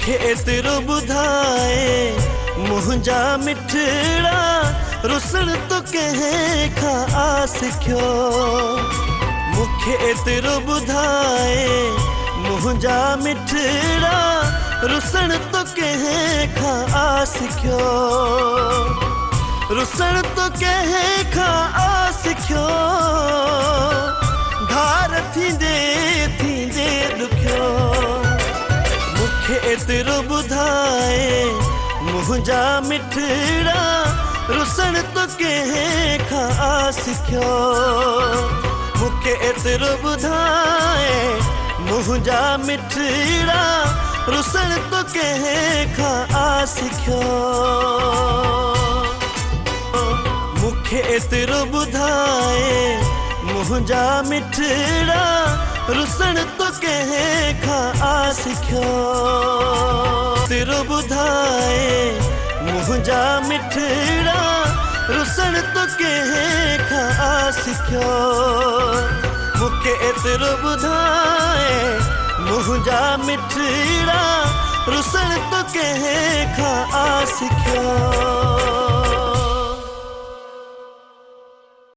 मूंखे एतिरो ॿुधाए मुंहिंजा मिठड़ा, रुसण तो कंहिं खां आ सिखियो। मूंखे एतिरो ॿुधाए मुंहिंजा मिठड़ा, रुसण तो कंहिं खां आ सिखियो। रुसण तो कंहिं खां आ सिखियो, धार थींदे थींदे ॾुखियो। मूंखे एतिरो ॿुधाए मुंहिंजा मिठड़ा, रुसण तो कंहिं खां आ सिखियो। मूंखे एतिरो ॿुधाए मुंहिंजा मिठड़ा, रुसण तो कंहिं खां आ सिखियो। मूंखे एतिरो ॿुधाए मुंहिंजा मिठड़ा, रुसण तो कंहिं खां आ सिखियो। एतिरो ॿुधाए मुंहिंजा मिठड़ा, रुसण तो कंहिं खां आ सिखियो। मूंखे एतिरो ॿुधाए मुंहिंजा मिठड़ा, रुसण तो कंहिं खां आ सिखियो।